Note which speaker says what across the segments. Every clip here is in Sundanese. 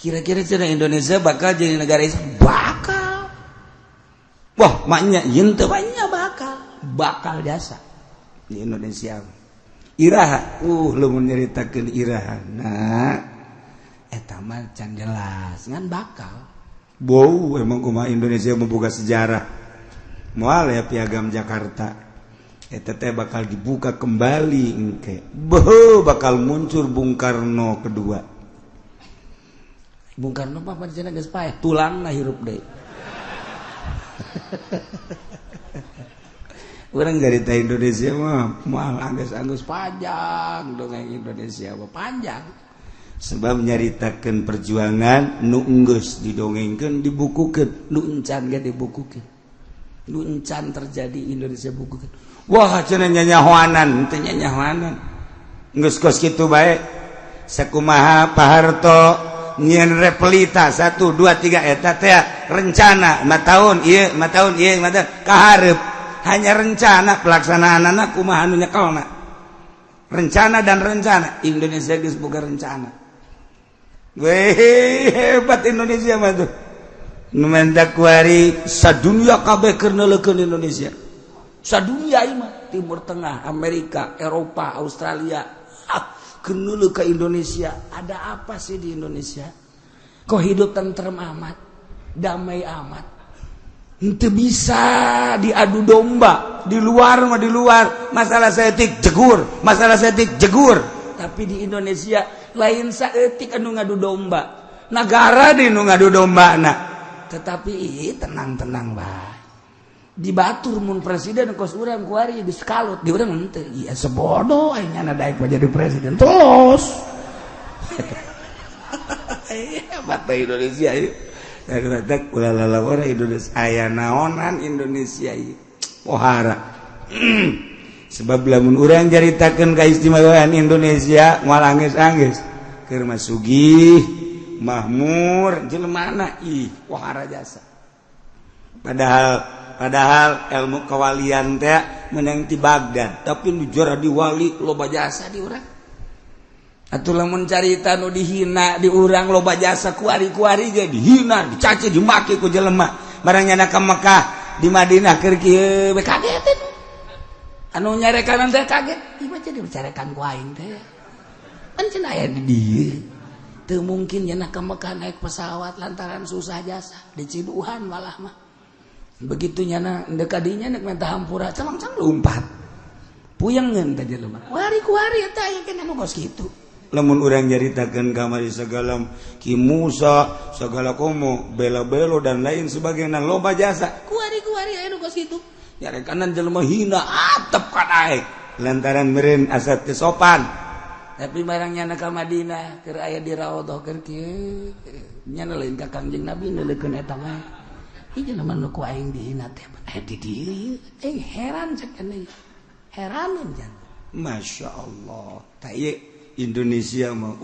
Speaker 1: Kira-kira cenah Indonesia bakal jadi negara Islam? Bakal. Wah, maknya yen teu banyak bakal. Bakal jasa di Indonesia. Iraha, lamun nyaritakeun iraha. Nah, eta mah can jelas ngan bakal. Bau emang kumaha Indonesia membuka sejarah. Moal ya Piagam Jakarta. Eta teh bakal dibuka kembali engke. Beuh, bakal muncul Bung Karno kedua. Bung Karno mah pancen geus paeh, tulangna hirup deui. Urang carita Indonesia mah moal anggeus-anggeus panjang dongeng Indonesia mah panjang. Sebab nyaritakeun perjuangan nu enggeus didongengkeun dibukukeun, nu encan ge dibukukeun. Nu encan terjadi Indonesia bukukeun. Wah cenah nyanyahoanan, teu nyanyahoanan. Geus kos kitu bae. Sakumaha Pak Harto nyieun Repelita 1 2 3 eta teh rencana 5 tahun ieu 5 tahun ieu 5 tahun kahareup. Hanya rencana pelaksanaanana kumaha anu nyekelna. Rencana dan rencana Indonesia geus boga rencana. Weh hebat Indonesia mah tuh. Nu menta kuari sadunya kabeh keur neuleukeun Indonesia. Sadunya ieu mah Timur Tengah, Amerika, Eropa, Australia. Keur neuleuh ka Indonesia. Ada apa sih di Indonesia? Kok hidup tentrem amat, damai amat. Itu bisa diadu domba di luar mah di luar masalah seetik jegur, masalah seetik jegur, tapi di Indonesia lain saeutik anu ngadu domba, negara di nu ngadu domba na. Tetapi tenang-tenang bae. Di batur mun presiden kos urang kuari geus kalut, di urang henteu. Iya sebodoh aing nya daek jadi presiden terus. Hebat Indonesia ieu. Indonesia aya naonan Indonesia pohara. Sebab lamun urang caritakeun kaistimewaan Indonesia moal anggeus-anggeus keur mah sugih mahmur jelema ih pohara jasa. Padahal ilmu kewalian teh menang ti Baghdad tapi nu jora di wali loba jasa di urang. Atuh lamun carita nu dihina di urang loba jasa kuari-kuari ge dihina, dicaci, dimaki ku jelema. Barang nyana ka Mekah di Madinah keur kieu we kaget teh. Anu nyarekan teh kaget, ieu mah jadi bicarekan ku aing teh. Pan cenah aya di dieu. Teu mungkin nyana ka Mekah naik pesawat lantaran susah jasa, diciduhan malah mah. Begitu nyana ndek ka dinya nek minta hampura, cangcang lompat. Puyengeun teh jelema. Kuari-kuari eta aya keneh nu kos kitu. Lamun urang nyaritakeun kamari segala Ki Musa, segala komo, bela-belo dan lain sebagainya loba jasa. Kuari-kuari aya nu kos kitu. Nyarekanan jelema hina atep ka daek lantaran meureun asa teu sopan. Tapi barang nyana ka Madinah keur aya di raudhah keur kieu nyana lain ka Kangjeng Nabi neuleukeun eta mah. Ieu jelema nu ku aing dihina teh aya di dieu. Heran cek cenah. Heraneun jan. Masya Allah. Tah ieu Indonesia mah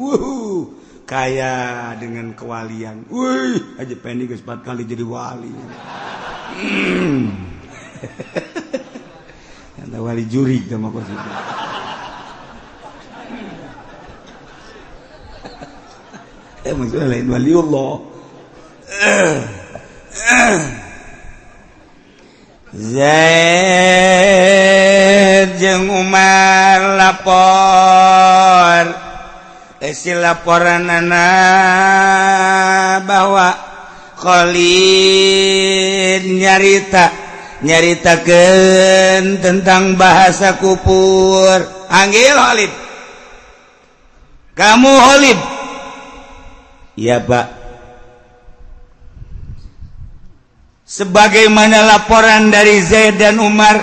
Speaker 1: kaya dengan kewalian. Wih, aja Pendi geus 4 kali jadi wali. Ada wali juri sama kos itu. Maksudnya lain waliullah. Zaid jeung Umar lapor. Isi laporanana bahwa Khalid nyaritakeun tentang bahasa kupur. Panggil Khalid. Kamu Khalid? Iya, Pak. Sebagaimana laporan dari Zaid dan Umar,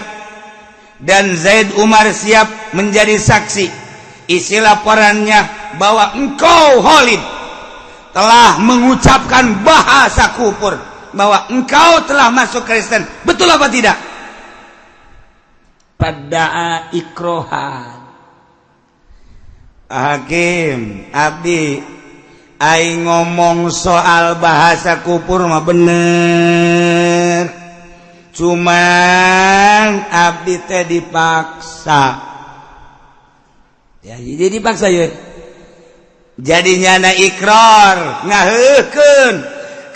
Speaker 1: dan Zaid Umar siap menjadi saksi. Isi laporannya bahwa engkau Khalid telah mengucapkan bahasa kufur, bahwa engkau telah masuk Kristen. Betul apa tidak? Pada ikrohan Hakim abdi aing ngomong soal bahasa kufur mah bener, cuman abdi teh dipaksa. Ya, jadi dipaksa ya. Jadi nyana ikrar ngaheukeun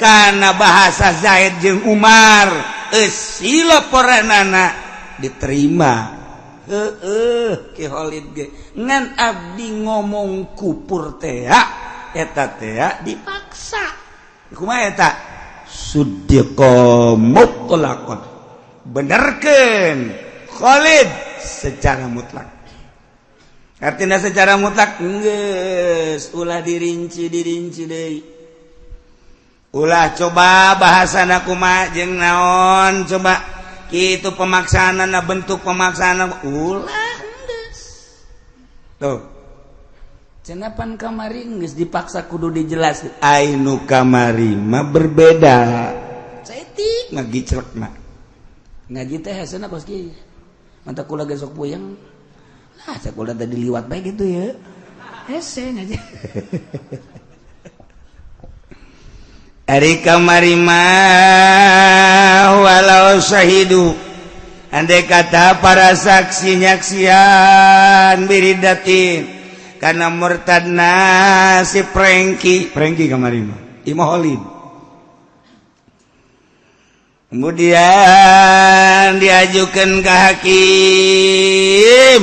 Speaker 1: kana bahasa Zaid jeung Umar eusi laporanana diterima. Heeh Ki Khalid ge ngan abdi ngomong kupur teh eta teh dipaksa. Kumaha eta? Suddiqa mutlaqan. Benerkeun Khalid secara mutlak. Artinya secara mutlak geus ulah dirinci-dirinci deui. Ulah coba bahasana kumaha jeung naon coba kitu pemaksaanana bentuk pemaksaan ulah geus. Tuh. Cenapan kamari geus dipaksa kudu dijelaskeun. Ai nu kamari mah berbeda. Saeutik ngagiclekna. Ngaji teh hesena kos kieu. Mantap kula ge sok puyeng. Lah cek kula tadi liwat bae gitu ya. Hese ngaji. Ari kamari mah walau syahidu. Andai kata para saksi nyaksian biridatin karena murtadna si Prengki, Prengki kamari mah Imam Khalid. Kemudian diajukan ke hakim.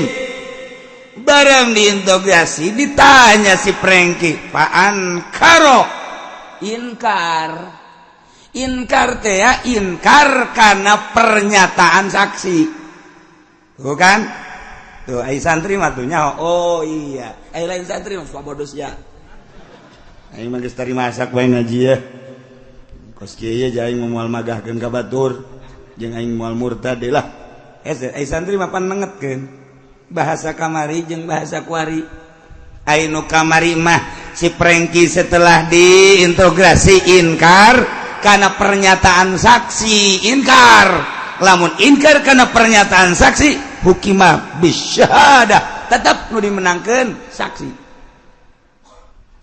Speaker 1: Barang diinterogasi ditanya si Prengki, Pak Ankaro inkar. Inkar teh ya, inkar karena pernyataan saksi. Bukan? Tuh ai santri mah tuh nyaho. Oh iya, ai lain santri mah bodos ya. Aing mah geus tari masak bae ngaji ya. Kos kieu ye aing moal magahkeun ka batur jeung aing moal murtad lah. Ai santri mah pan nengetkeun bahasa kamari jeung bahasa kuari. Ai nu kamari mah si Prengki setelah diinterogasi inkar karena pernyataan saksi inkar. Lamun inkar karena pernyataan saksi hukima bisyahadah tetap nu dimenangkeun saksi.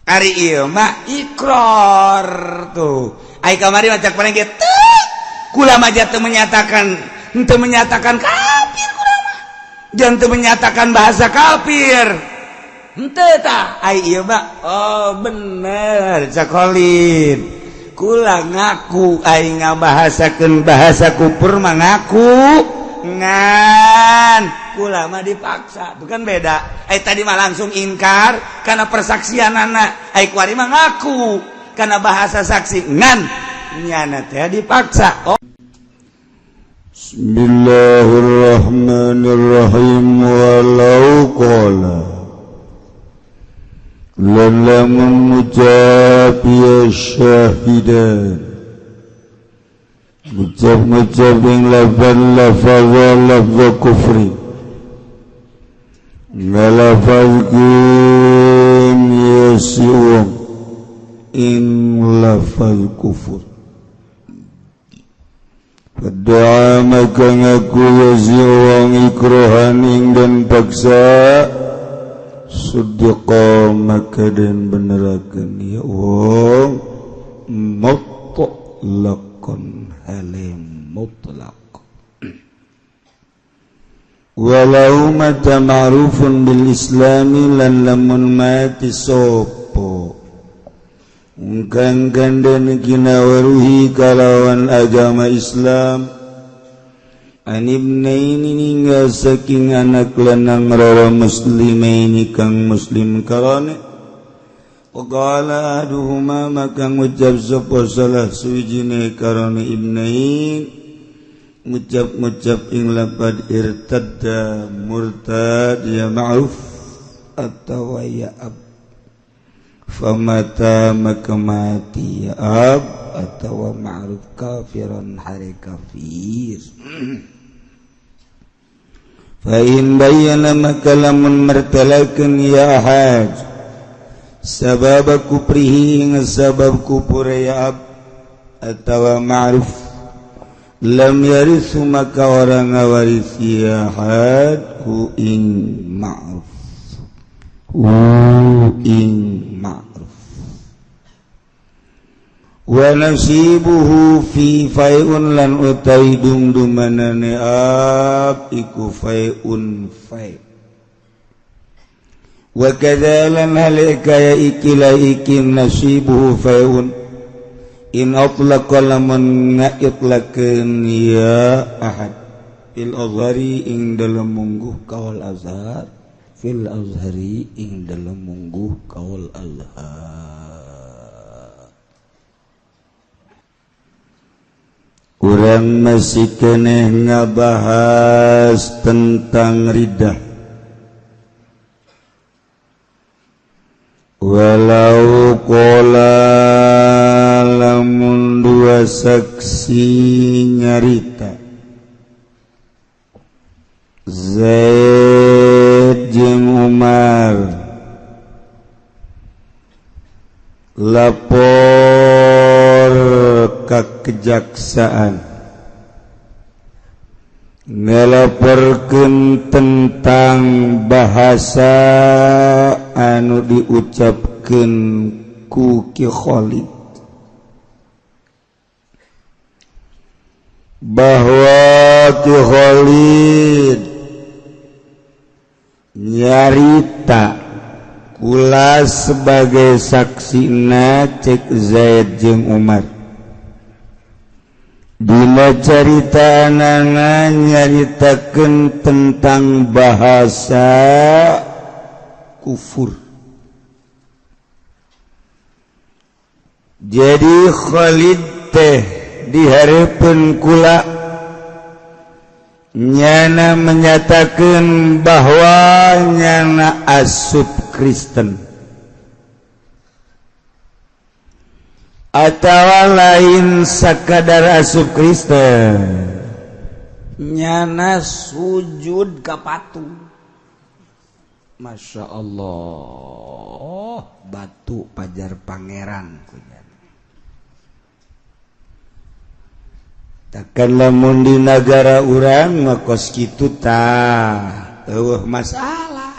Speaker 1: Ari ieu mah ikrar tuh. Ai kamari mah cak Prengki teu kula mah teu menyatakan henteu menyatakan kafir kula mah. Jangan teu menyatakan bahasa kafir. Henteu tah ai ieu mah oh bener cak Khalid. Kula ngaku aing ngabahasakeun bahasa kufur mah ngaku ngan kula mah dipaksa. Itu kan beda. Ai tadi mah langsung ingkar karena persaksian anak. Ai kuari mah ngaku karena bahasa saksi ngan nyana teh dipaksa. Oh.
Speaker 2: Bismillahirrahmanirrahim. Walau qala lamun ngucap ya syahidan ngucap-ngucap ing lafaz lafaz lafaz kufri ngalafazkeun ya si wong ing lafaz kufur. Doa maka ngaku ya si wong ikrohan ing dan paksa suddiqa maka den benerakeun ya wong mutlaqan halim mutlaq. Walau mata ma'rufun bil islami lan lamun mati sopo ungkang ganden kinawaruhi kalawan agama Islam an ibnaini ninggal saking anak lanang rawa muslimaini kang muslim karane. Waqala aduhuma maka ngucap sapa salah suwijine karane ibnain ngucap-ngucap ing lapad irtadda murtad ya ma'ruf atawa ya ab. Famata maka mati ya ab atawa ma'ruf kafiran hari kafir. Fa in bayyana maka lamun mertelakeun ya haj sabab kuprihi sabab kupure ya ab atawa ma'ruf lam yarithu maka orang ngawaris ya haj hu ing ma'ruf hu ing ma'ruf. Wa nasibuhu fi fai'un lan utai dumdumanane ab iku fai'un fai. Wa kadzalan halika ya ikila ikim nasibuhu fayun in atlaqa lamun ngaitlaqkeun ya ahad fil azhari ing dalem mungguh kaul azhar fil azhari ing dalem mungguh kaul azhar. Urang masih keneh ngabahas tentang riddah. Walau qala lamun dua saksi nyarita Zaid jeung Umar lapor ka kejaksaan ngelaporkeun tentang bahasa anu diucapkeun ku Ki Khalid bahwa Ki Khalid nyarita kula sebagai saksina cek Zaid jeung Umar. Dina carita anana nyaritakeun tentang bahasa kufur. Jadi Khalid teh dihareupeun kula nyana menyatakan bahwa nyana asup Kristen atawa lain sakadar asup Kristen,
Speaker 1: nyana sujud ka patung. Masya Allah, batu pajar pangeran kunyana.
Speaker 2: Takkan lamun di nagara urang mah kos kitu tah eueuh masalah.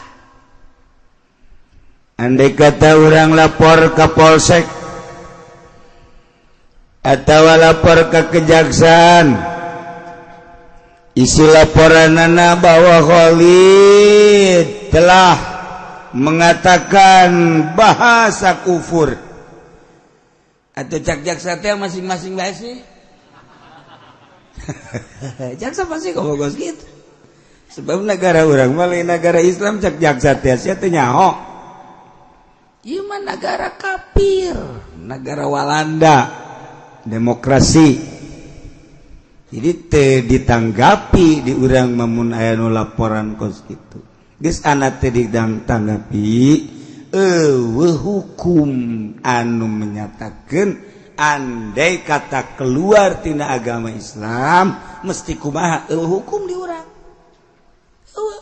Speaker 2: Andai kata urang lapor ka polsek atawa lapor ke kejaksaan, isi laporanana bahwa Khalid telah mengatakan bahasa kufur
Speaker 1: atau cak jaksa teh masing-masing bae sih. Jaksa pasti ngomong gitu.
Speaker 2: Sebab negara urang mah lain negara Islam, cak jaksa teh sia teh nyaho.
Speaker 1: Ieu mah negara kafir, negara Walanda,
Speaker 2: demokrasi. Jadi teh ditanggapi di urang mamun aya nu laporan kos kitu. Geus anak teh ditanggapi eueuh hukum anu menyatakeun andai kata keluar tina agama Islam mesti kumaha eueuh hukum di urang.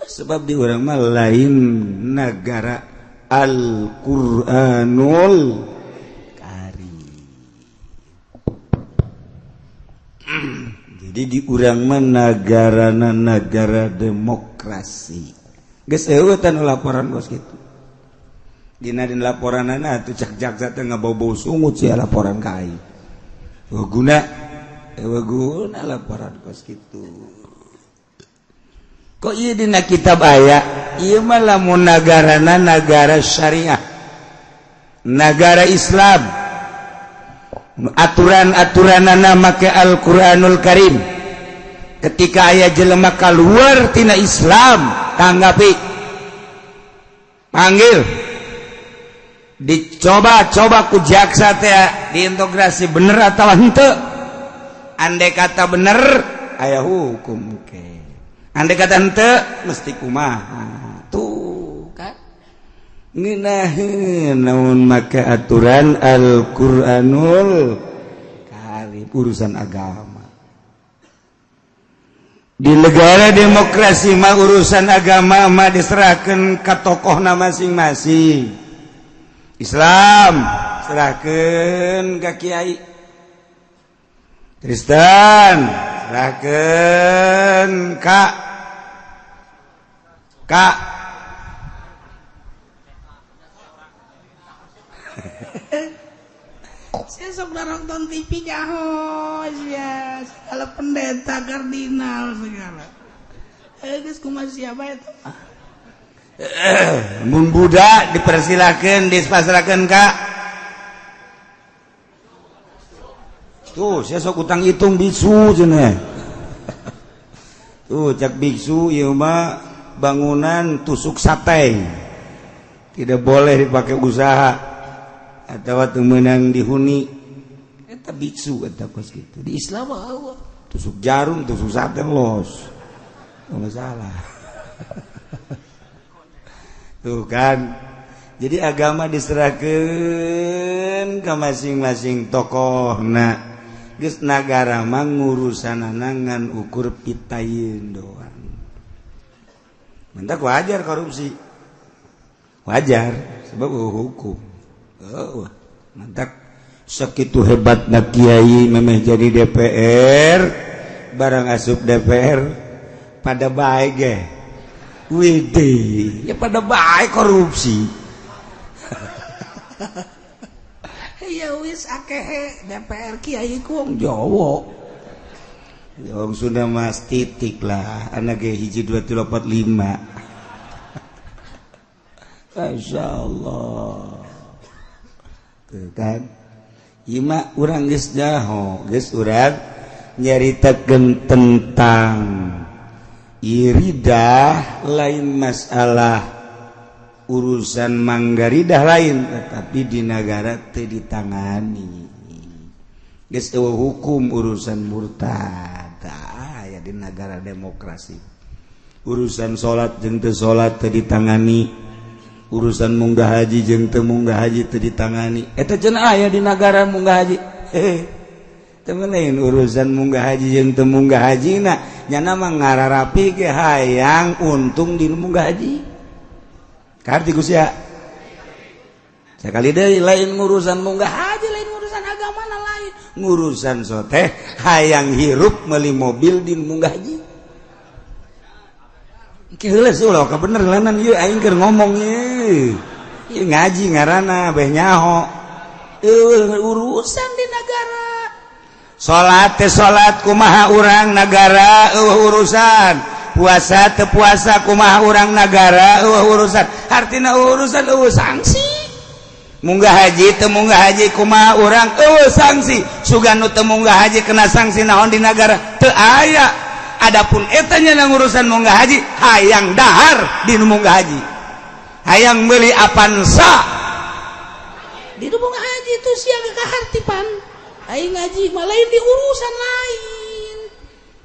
Speaker 2: Sebab di urang mah lain negara Al-Qur'anul Karim. Jadi di urang mah nagarana nagara demokrasi. Geus eueuh teh nu laporan kos kitu. Dina din laporanana atuh cak jaksa teh ngabau-bau sungut sia laporan ka aing. Eueuh guna, eueuh guna laporan kos kitu. Kok ieu dina kitab aya? Ieu mah lamun nagarana nagara syariah, nagara Islam. Aturan-aturanana make Al-Qur'anul Karim. Ketika aya jelema kaluar tina Islam, tanggapi, panggil, dicoba-coba ku jaksa teh diintegrasi bener atau henteu. Andai kata bener aya hukum ke, andai kata henteu mesti kumaha tuh kan. Ngeunaheun naon make aturan Al-Qur'anul Karim urusan agama. Di negara demokrasi mah urusan agama mah diserahkan ke tokohna masing-masing. Islam serahkan ke kiai, Kristen serahkan ka
Speaker 1: Saya sok nonton TV nyaho ya, segala pendeta kardinal segala. Geus kumaha siapa itu? Mun budak dipersilakan dispasrakeun ka tuh saya sok utang hitung biksu cenah. Tuh cak biksu ieu mah bangunan tusuk sate. Tidak boleh dipakai usaha atau teu meunang dihuni. Eta biksu eta kos kitu. Di Islam mah tusuk jarum tusuk sate los. Teu masalah. Tuh kan. Jadi agama diserahkeun ka masing-masing tokohna. Geus nagara mah ngurusanana ngan ukur pitayeun doang. Mentak wajar korupsi. Wajar sebab hukum. Oh, mentak sakitu hebatna kiai memeh jadi DPR, barang asup DPR pada bae ge. Widih, ya pada bae korupsi. Ya wis akeh DPR kiai ku wong Jawa. Wong Sunda mas titik lah, anak ge 1 2 3 4 5. Masya Allah. Tuh kan. Ieu mah urang geus nyaho, geus urang nyaritakeun tentang iridah lain masalah urusan manggaridah lain, tetapi di negara teu ditangani. Geus eueuh hukum urusan murtad aya di negara demokrasi. Urusan salat jeung teu salat teu ditangani, urusan munggah haji jeung teu munggah haji teu ditangani. Eta cenah aya di negara munggah haji. Teu lain urusan munggah haji jeung teu munggah haji na nyana mah ngararapi ge hayang untung di munggah haji. Karti ku sia. Sakali deui lain ngurusan munggah haji, lain ngurusan agama na lain. Ngurusan soteh hayang hirup meuli mobil di munggah haji. Keheula ulah ka bener lanan ieu aing keur ngomong ieu. Ieu ngaji ngaranna beh nyaho. Urusan di negara. Salat teh salat kumaha urang nagara eueuh urusan. Puasa teu puasa kumaha urang nagara eueuh urusan. Artina urusan eueuh sanksi. Munggah haji teu munggah haji kumaha urang eueuh sanksi. Sugan nu teu munggah haji kena sanksi naon di nagara teu aya. Adapun eta nya urusan munggah haji hayang dahar di nu munggah haji. Hayang meuli Avanza
Speaker 3: di nu munggah haji itu sia kahartipan. Aing ngaji mah lain di urusan lain.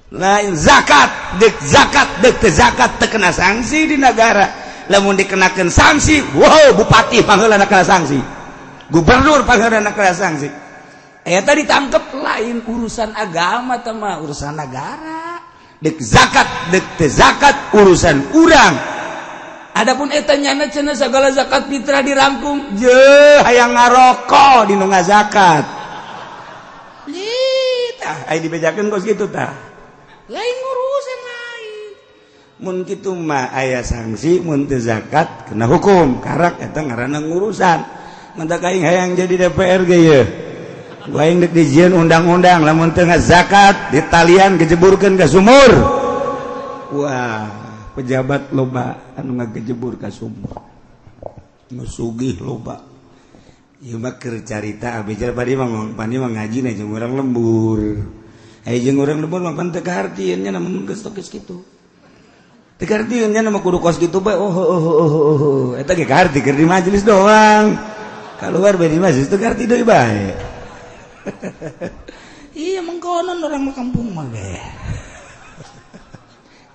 Speaker 1: Lain zakat, dek zakat, dek teu zakat teu kena sanksi di negara. Lamun dikenakeun sanksi, wow bupati pangheulana kena sanksi. Gubernur pangheulana kena sanksi. Eta ditangkep
Speaker 3: lain urusan agama teh mah urusan negara.
Speaker 1: Dek zakat, dek teu zakat urusan urang.
Speaker 3: Adapun eta nyana cenah segala zakat fitrah dirangkum,
Speaker 1: jeuh hayang ngaroko di nu ngazakat. Tah aya dibejakeun kos kitu tah.
Speaker 3: Lain urusan lain.
Speaker 1: Mun kitu mah aya sanksi, mun teu zakat kena hukum. Karak eta ngaranna ngurusan. Mantak aing hayang jadi DPR ge yeuh. Aing dek dijieun undang-undang lamun teu ngazakat ditalian gejeburkeun ka sumur. Wah, pejabat loba anu ngagejebur ka sumur. Nu sugih loba. Ieu mah keur carita abdi bari mah pani mah ngajina jeung urang lembur. Aya jeung urang lembur mah pan teu kahartieun nya namun geus geus kitu. Teu kahartieun nya mah kudu kos kitu bae. Oh oh oh oh. Eta ge kaharti keur di majelis doang. Kaluar bae di majelis teu kaharti deui bae.
Speaker 3: Iya mengkonon orang mah kampung mah ge.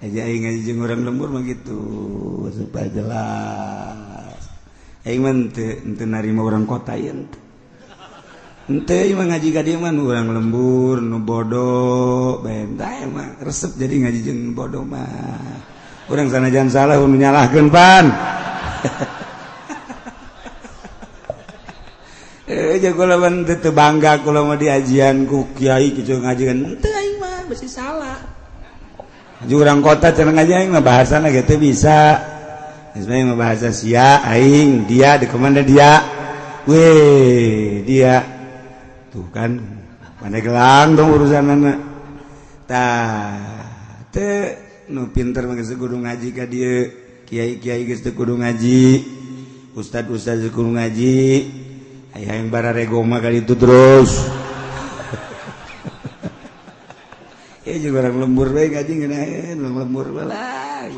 Speaker 1: Aja aing ngaji jeung urang lembur mah kitu supaya jelas. Aing mah henteu narima urang kota ieu henteu. Henteu ieu mah ngaji ka dieu mah nu urang lembur, nu bodoh, bae tah mah resep jadi ngaji jeung bodoh mah. Urang sanajan salah nu nyalahkeun pan. Jeung kula mah teu bangga kula mah diajian ku kiai kitu ngajian. Henteu aing mah besi salah. Jeung urang kota cenah ngaji aing mah bahasana ge teu bisa. Sebenarnya bahasa sia aing dia di kemana dia weh dia tuh kan Pandeglang dong urusan anak tah teu nu pinter mah geus kudu ngaji ka dieu. Kiai-kiai geus teu kudu ngaji, ustad-ustad teu kudu ngaji, aya yang bararego mah ka ditu terus. Ya jeung urang lembur bae ngaji ngeunaheun, lembur bae.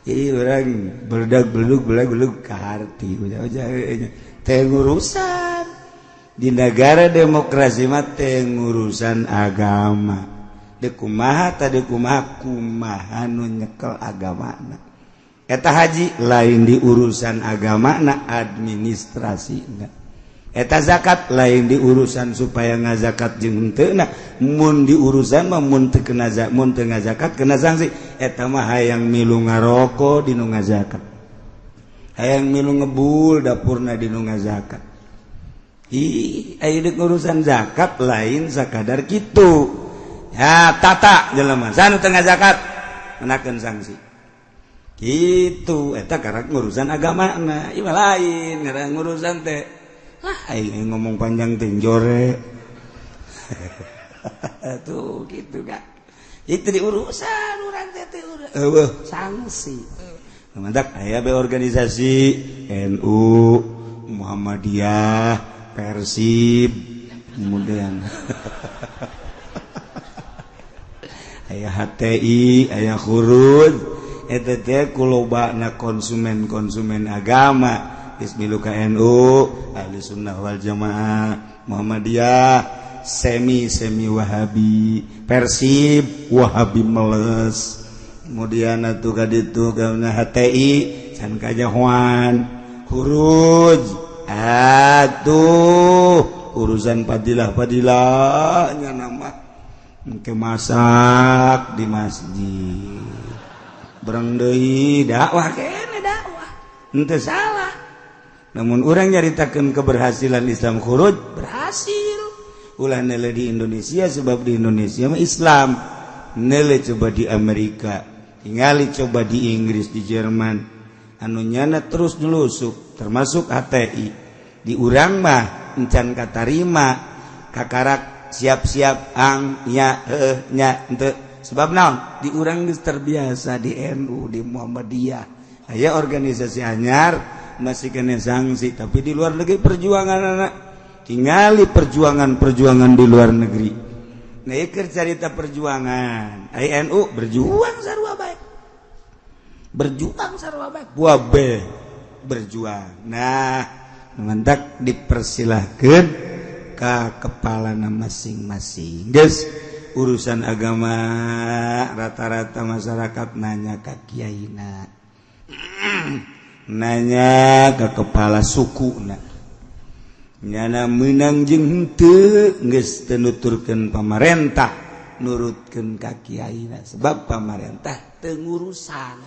Speaker 1: Jadi orang beledag-beledug beleg-beleg ka harti teh ngurusan di negara demokrasi mah teh ngurusan agama. Deuk kumaha tah deuk kumaha kumaha nu nyekel agamana. Eta haji lain di urusan agamana, administrasina. Eta zakat lain di urusan supaya ngazakat jeung henteu na, mun di urusan mah mun teu kena mun teu ngazakat kena sanksi. Eta mah hayang milu ngaroko di nu ngazakat, hayang milu ngebul dapurna di nu ngazakat. Ih, aya deuk urusan zakat lain sakadar kitu. Ya tata jelema sanu teu ngazakat kenakeun sanksi. Kitu eta karak ngurusan agamana, ieu mah lain ngaran ngurusan teh. Ah, aing ngomong panjang teh jore. Tuh gitu kan. Itu diurusan urang teh teh eueuh sanksi. Mantak aya be organisasi NU, Muhammadiyah, Persib, kemudian aya HTI, aya Khuruj, eta teh kulobana konsumen-konsumen agama. Ismilu KNU, Ahli Sunnah wal Jamaah, Muhammadiyah, semi Wahabi, Persib, Wahabi meles. Kemudian atuh ka ditu ka HTI, can kajahoan, Khuruj. Atuh urusan fadilah-fadilahnya nama engke masak di masjid. Berang deui dakwah kene dakwah. Henteu salah. Namun orang nyaritakan keberhasilan Islam khuruj berhasil. Ulah nele di Indonesia sebab di Indonesia mah Islam. Nele coba di Amerika, tingali coba di Inggris, di Jerman. Anu nyana terus nyelusuk termasuk HTI. Di urang mah encan katarima kakarak siap-siap ang nya heuh nya henteu. Sebab naon? Di urang geus terbiasa di NU, di Muhammadiyah. Aya organisasi anyar masih kena sanksi, tapi di luar negeri perjuangan anak tingali perjuangan-perjuangan di luar negeri. Nah, ieu carita perjuangan INU berjuang sarua bae, berjuang sarua bae, buabe berjuang. Nah, mantak dipersilahkeun ka kepalana masing-masing. Geus urusan agama rata-rata masyarakat nanya ka kiaina, nanya ke kepala suku na, nyana menang jeung henteu geus teu nuturkeun pamarentah, nurutkeun ka kiaina sebab pamarentah teu ngurusan.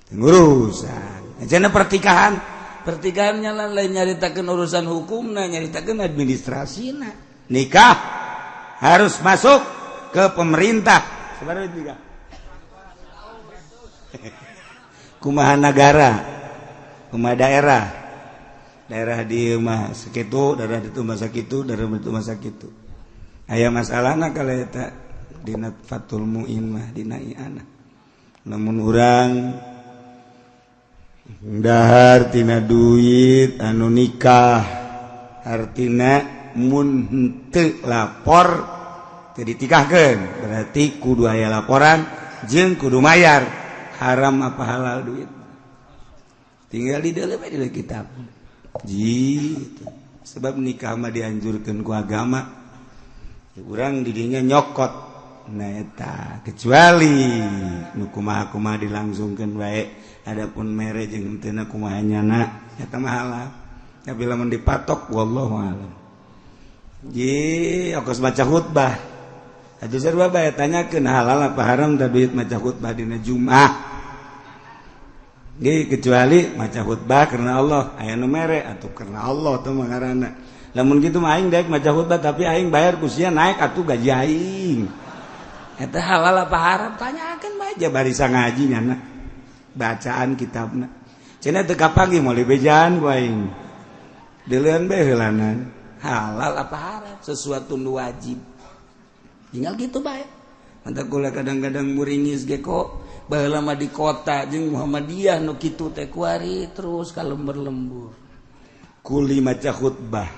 Speaker 1: Teu ngurusan. Cenah pertikahan, pertikahan nya lain nyaritakeun urusan hukumna, nyaritakeun administrasina. Nikah harus masuk ke pemerintah. Sebenarnya nikah. Kumaha negara, kumaha daerah, daerah di mah sakitu, daerah ditu mah sakitu, daerah ditu mah sakitu. Aya masalahna kalau eta dina Fathul Muin mah dina iana. Lamun urang dahar tina duit anu nikah, artina mun henteu lapor teu ditikahkeun, berarti kudu aya laporan jeung kudu mayar. Haram apa halal duit tinggal di dalam di kitab gitu. Sebab nikah mah dianjurkan ku agama, urang didinya nyokot. Nah eta kecuali nu kumaha-kumaha dilangsungkeun bae, adapun mere jeung henteu kumaha nyana eta mah halal. Tapi lamun dipatok wallahu alam. Ji okos maca khutbah atuh sarua bae tanyakeun halal apa haram da duit maca khutbah dina Jumat. Jadi kecuali maca khutbah karena Allah, aya nu mere atuh karena Allah teh mah ngaranna. Lamun kitu mah aing daek maca khutbah tapi aing bayar ku sia naik atuh gaji aing. Eta halal apa haram tanyakeun bae ja barisa ngaji nyana. Bacaan kitabna. Cenah teu kapanggih moal bejaan ku aing. Deuleun bae heulanan. Halal apa haram sesuatu nu wajib. Tinggal gitu bae. Mantap kula kadang-kadang muringis ge kok baheula mah di kota jeung Muhammadiyah nu kitu teh kuari terus ka lembur-lembur.
Speaker 2: Kuli maca khutbah.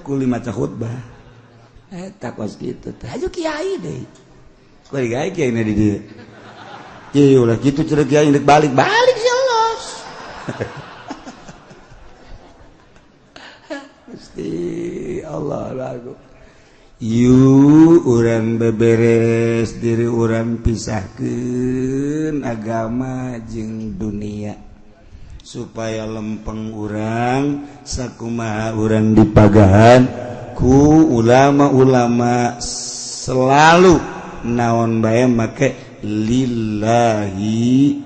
Speaker 2: Kuli maca khutbah. Eta kos kitu teh.
Speaker 3: Aju kiai deui.
Speaker 2: Kuari gae kiai na di dieu. Kieu ulah kitu cenah kiai deuk balik
Speaker 3: balik sia los.
Speaker 2: Gusti Allah lagu. Yu urang beberes diri urang pisahkeun agama jeung dunia supaya lempeng urang sakumaha urang dipagahan ku ulama-ulama selalu naon bae make lillahi.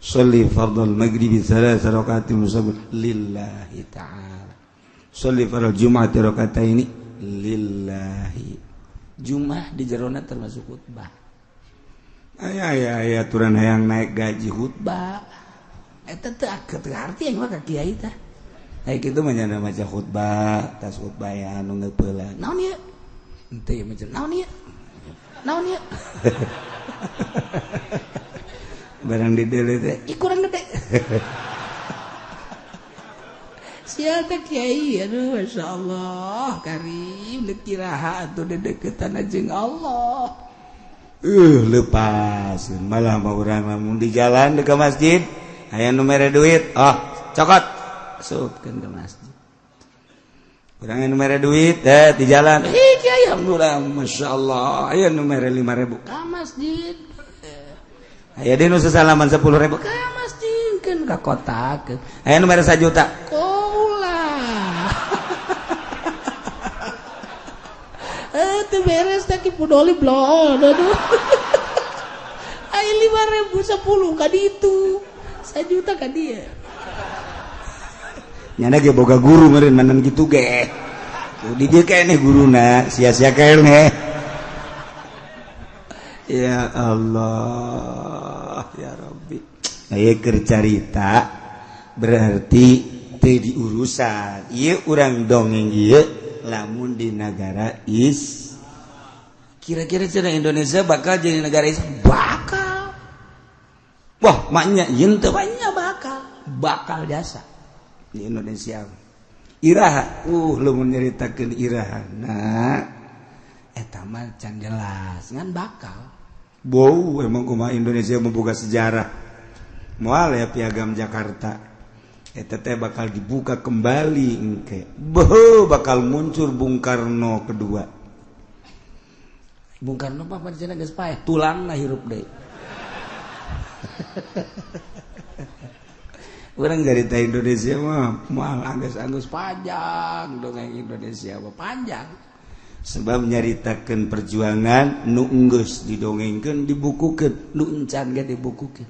Speaker 2: Sholli fardhal maghribi tsalatsa rakaatin musabbil lillahi ta'ala. Sholli fardhal jum'ati rakataini lillahi.
Speaker 1: Jum'ah di jerona termasuk khutbah.
Speaker 2: Aya aya aya aturan hayang naik gaji
Speaker 3: khutbah. Eta teu arti yang mah ka kiai tah.
Speaker 2: Aya kitu mah nya maca khutbah, tas khutbah ya anu ngeupeula.
Speaker 3: Naon ieu? Henteu ieu mah naon ieu? Naon ieu?
Speaker 2: Barang di deuleu teh
Speaker 3: ih kurang gede. Sia teh kiai aduh masyaallah karim deuk kiraha atuh dedeukeutan jeung Allah.
Speaker 2: Lepas malah mah urang lamun di jalan deuk ka masjid aya nu mere duit, oh cokot
Speaker 1: asupkeun ka masjid.
Speaker 2: Urang nu mere duit di jalan.
Speaker 3: Ih kiai
Speaker 2: alhamdulillah masyaallah aya nu mere 5.000
Speaker 3: ka masjid.
Speaker 2: Aya deui nu sasalaman 10.000
Speaker 3: ka masjid keun ka kota.
Speaker 2: Aya nu mere 1 juta.
Speaker 3: Ulah. Teu beres teh ki pudoli blon aduh. Aya 5.000 10 ka ditu. 1 juta ka dieu.
Speaker 2: Nyana ge boga guru meureun manan kitu ge. Di dieu keneh guruna sia-sia keneh. Ya Allah ya Rabbi. Aya keur carita berarti teu diurusan. Ieu urang dongeng ieu lamun di negara is.
Speaker 1: Kira-kira cenah Indonesia bakal jadi negara Islam?
Speaker 3: Bakal.
Speaker 2: Wah, maknya yen teu
Speaker 3: banyak bakal. Bakal jasa
Speaker 2: di Indonesia. Iraha, lamun nyaritakeun irahana
Speaker 1: eta mah can jelas ngan bakal.
Speaker 2: Bau emang kumaha Indonesia membuka sejarah. Moal ya piagam Jakarta. Eta teh bakal dibuka kembali engke. Beuh bakal muncul Bung Karno kedua.
Speaker 1: Bung Karno mah pancen geus paeh, tulangna hirup deui.
Speaker 2: Urang carita Indonesia mah moal anggeus-anggeus
Speaker 1: panjang dongeng Indonesia mah panjang.
Speaker 2: Sebab nyaritakeun perjuangan nu enggeus didongengkeun dibukukeun,
Speaker 1: nu encan ge dibukukeun.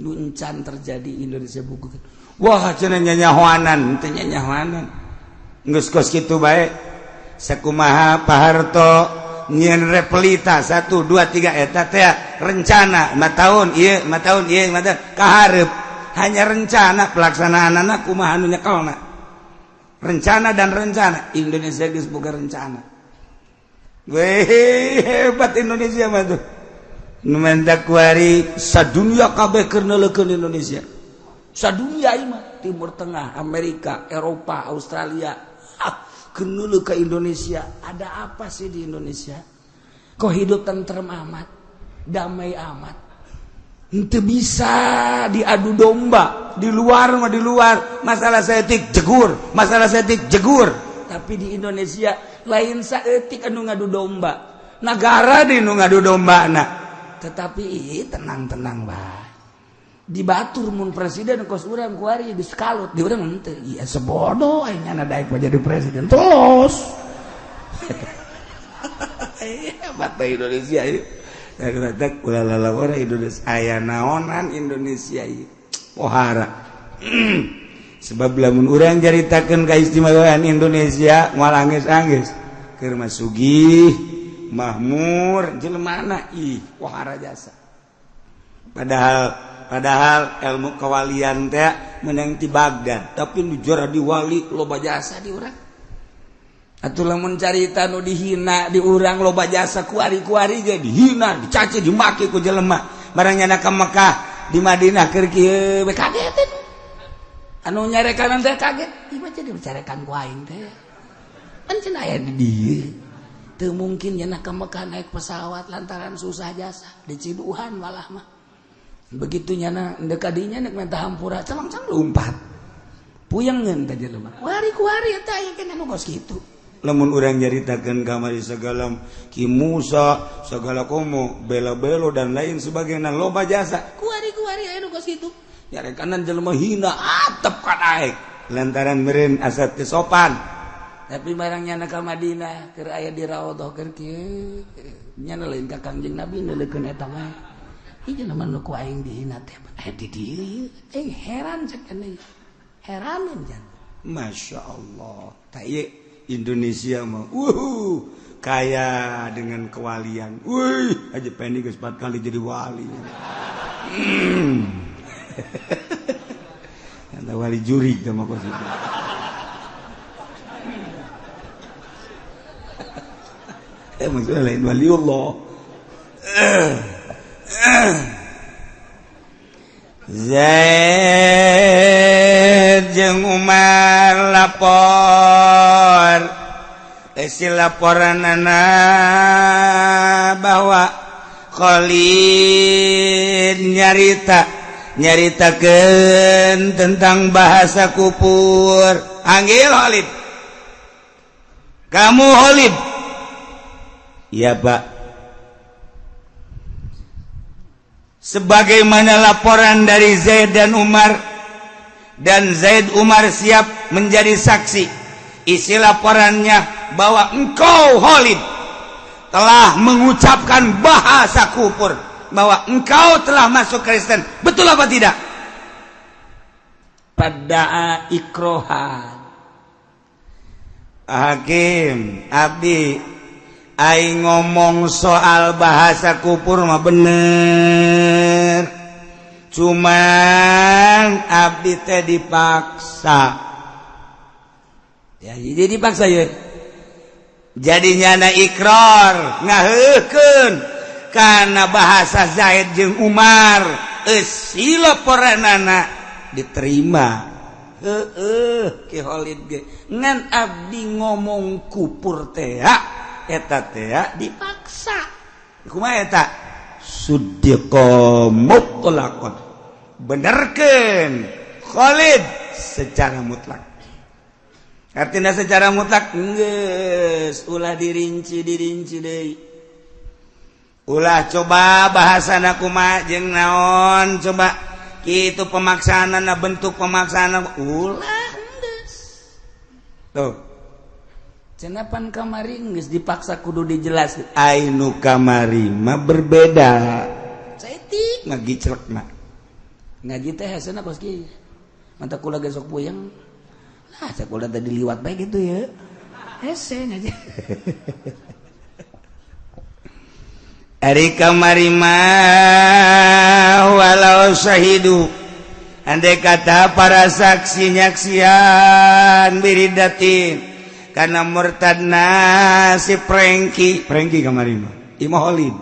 Speaker 1: Nu encan terjadi Indonesia bukukeun.
Speaker 2: Wah cenah nyanyahoanan, teu nyanyahoanan. Geus kos kitu bae. Sakumaha Pak Harto nyieun repelita 1 2 3 eta teh rencana 5 tahun ieu 5 tahun ieu 5 tahun kahareup. Hanya rencana pelaksanaanana kumaha anu nyekelna. Rencana dan rencana Indonesia geus boga rencana. Weh hebat Indonesia mah tuh. Nu mendak kuari sadunya kabeh keur neuleukeun Indonesia.
Speaker 1: Sadunya ieu mah Timur Tengah, Amerika, Eropa, Australia. Keur neuleuh ka Indonesia. Ada apa sih di Indonesia? Kok hidup tentrem amat, damai amat.
Speaker 2: Henteu bisa diadu domba. Di luar mah di luar, masalah setik jegur, masalah setik jegur.
Speaker 1: Tapi di Indonesia lain saeutik anu ngadu domba.
Speaker 2: Nagara di nu ngadu domba na.
Speaker 1: Tetapi tenang-tenang bae. Di batur mun presiden kos urang kuari geus kalut, di urang henteu. Ieu sebodoh aing nyana daek mah jadi presiden. Terus.
Speaker 2: Hebat Indonesia ieu. Dari ulah lalawara Indonesia aya naonan Indonesia ieu. Pohara. Sebab lamun urang caritakeun kaistimewaan Indonesia moal anggeus-anggeus. Keur mah sugih, mahmur, jelemana ih pohara jasa. Padahal ilmu kewalian teh menang ti Baghdad, tapi nu juara di wali loba jasa di urang.
Speaker 1: Atuh lamun carita nu dihina di urang loba jasa kuari-kuari ge dihina, dicaci, dimaki ku jelema. Barang nyana ka Mekah di Madinah keur kieu we kaget teh. Anu nyarekanan teh kaget, ieu mah jadi dicarekan ku aing teh. Pan cenah aya di dieu. Teu mungkin nyana ka Mekah naik pesawat lantaran susah jasa, diciduhan malah mah. Begitu nyana ndek kadinya nek minta hampura cangcang lompat. Puyengeun teh jelema. Kuari-kuari eta aya keneh nu kos kitu.
Speaker 2: Lamun urang nyaritakeun kamari segala Ki Musa, segala komo, bela-belo dan lain sebagainya loba jasa.
Speaker 3: Kuari-kuari aya nu kos kitu.
Speaker 1: Nyarekanan jelema hina atep ka daek.
Speaker 2: Lantaran meureun asa teu sopan.
Speaker 1: Tapi barang nyana ka Madinah keur aya di raudhah keur kieu. Nyana lain ka Kangjeng Nabi neuleukeun eta mah. Ieu jelema nu ku aing dihina teh aya di dieu. Aing heran cek cenah. Heraneun jan.
Speaker 2: Masya Allah. Tah ieu Indonesia mah kaya dengan kewalian. Wih, Haji Pendi geus 4 kali jadi wali. Eta wali jurig teh mah kos itu. Maksudnya lain waliullah.
Speaker 1: Zaid jeung Umar lapor. Isi laporanana bahwa Khalid nyaritakeun tentang bahasa kupur.
Speaker 2: Panggil Khalid. Kamu Khalid? Iya, Pak. Sebagaimana laporan dari Zaid dan Umar, dan Zaid Umar siap menjadi saksi. Isi laporannya bahwa engkau Khalid telah mengucapkan bahasa kufur, bahwa engkau telah masuk Kristen. Betul apa tidak?
Speaker 1: Pada ikrohan
Speaker 2: Hakim abdi aing ngomong soal bahasa kufur mah bener, cuman abdi teh dipaksa.
Speaker 1: Ya, jadi dipaksa ya.
Speaker 2: Jadi nyana ikrar ngaheukeun kana bahasa Zaid jeung Umar, eusi laporanana diterima.
Speaker 1: Heueuh Ki Khalid ge ngan abdi ngomong kupur teh eta teh dipaksa.
Speaker 2: Kumaha eta? Suddiqa mutlaqan. Benerkeun Khalid secara mutlak.
Speaker 1: Artinya secara mutlak geus ulah dirinci-dirinci deui.
Speaker 2: Ulah coba bahasana kumaha jeung naon coba kitu pemaksaanana, bentuk pemaksaanana ulah
Speaker 1: geus.
Speaker 2: Tuh.
Speaker 1: Cenapan kamari geus dipaksa kudu dijelaskeun.
Speaker 2: Ai nu kamari mah berbeda.
Speaker 1: Saeutik
Speaker 2: ngagiclekna.
Speaker 1: Ngaji teh hesena kos kieu. Manta kula ge sok puyeng. Lah cek kula tadi liwat bae gitu ya. Hese ngaji.
Speaker 2: Ari kamari mah walau syahidu, andai kata para saksi nyaksian biridatin karena murtadna si Prengki kamari mah Imam Khalid.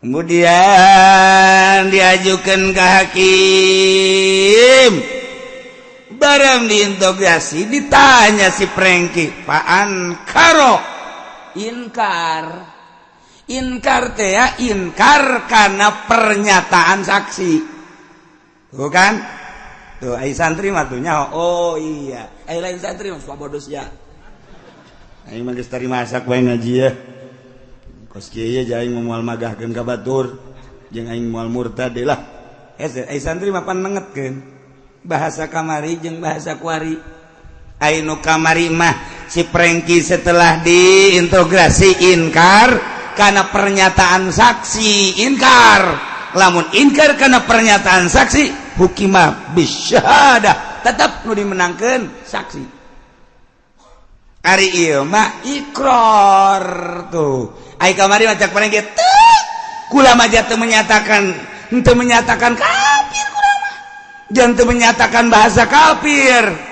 Speaker 2: Kemudian diajukan ke hakim, barang diinterogasi ditanya si Prengki, Pak Ankaro
Speaker 1: inkar inkar teh ya, inkar karena pernyataan saksi,
Speaker 2: bukan tuh ai santri mah tuh nyaho. Oh iya,
Speaker 1: ai lain santri mah suka bodos ya.
Speaker 2: Aing mah geus tarima masak bae ngaji ya. Kos kieu ye aing moal magahkeun ka batur jeung aing moal murtad lah.
Speaker 1: Hese ai santri mah pan nengetkeun bahasa kamari jeung bahasa kuari.
Speaker 2: Ai nu kamari mah si Prengki setelah diinterogasi inkar karena pernyataan saksi, inkar. Lamun inkar karena pernyataan saksi, hukima bisyahadah,
Speaker 1: tetap nu dimenangkeun saksi.
Speaker 2: Ari ieu mah ikrar tuh. Ai kamari mah cak Prengki teu kula mah teu menyatakan, henteu menyatakan kafir kula mah. Jangan teu menyatakan bahasa kafir.